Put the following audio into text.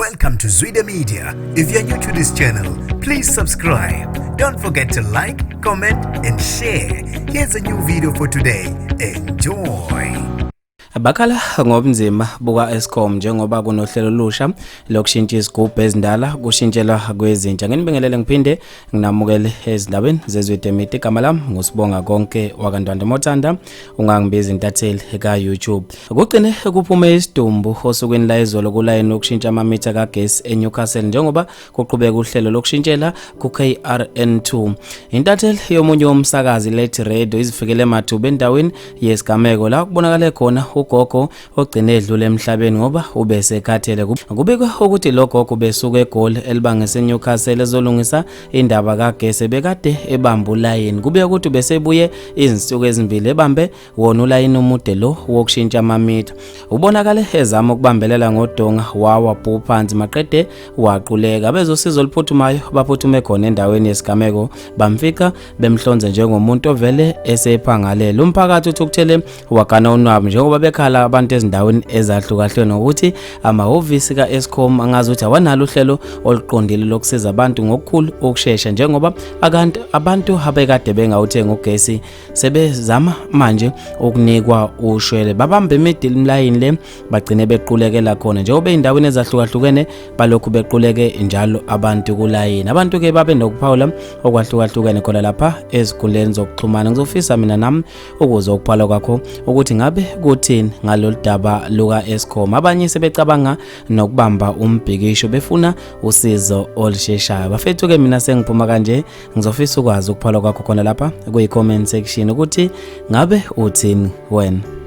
Welcome to Zwida Media. If you're new to this channel, please subscribe. Don't forget to like, comment, and share. Here's a new video for today. Enjoy. Bakhala ngobunzima buka-Eskom njengoba kunohlelo olusha lokushintsha izigubhu ezindala kushintshelwa kwezintsha. Nginibingelele ngiphinde nginamukele ezindabeni zeZwide Media. Igama lami nguSibonga Konke wakaNtwanda Mothanda, ungangibiza intatheli ka-YouTube. Kugcine kuphume isidumbu osukwini layizolo kulayini wokushintsha amamitha kagesi eNewcastle njengoba kuqhubeka uhlelo lokushintshela ku-KRN2. Intatheli yomunye womsakazi Let Radio izifikele mathuba endaweni yesigameko la kubonakale khona ugogo ogcine edlule emhlabeni ngoba ubesekhathele. Kubikwa ukuthi lo gogo ubesuka eGoli elibangise eNewcastle ezolungisa indaba kagesi bekade ebamba ulayini. Kubikwa ukuthi ubesebuye izinsuku ezimbili ebambe wona ulayini omude lo wokushintsha amamitha. Ubonakale ezama ukubambelela ngodonga wawa bhu phansi maqede waquleka. Abezosizo oluphuthumayo baphuthume khona endaweni yesigameko bamfica bemhlonze njengomuntu ovele esephangalele. Umphakathi uthukuthele wagana unwabu njengoba bekhala abantu ezindaweni ezahlukahlukene ngokuthi amahhovisi ka-Eskom angazi ukuthi awanalo uhlelo oluqondile lokusiza abantu ngokukhulu ukushesha njengoba akanti abantu abekade bengawuthengi ugesi sebezama manje ukunikwa ushwele. Babambe imidili le bagcine bequlekela khona njengoba ey'ndaweni ezahlukahlukene balokhu bequleke njalo abantu kulayini. Abantu-ke babe nokuphawula okwahlukahlukene khona lapha ezikhundleni zokuxhumana. Ngizofisa mina nami ukuzwa ukuphawula kwakho ukuthi ngabe kuthini ngalolu daba luka-Eskom. Abanye sebecabanga nokubamba umbhikisho befuna usizo olusheshayo. Bafethu-ke mina sengiphuma kanje, ngizofisa ukwazi ukuphawula kwakho khona lapha kwi-comment section ukuthi ngabe uthini wena.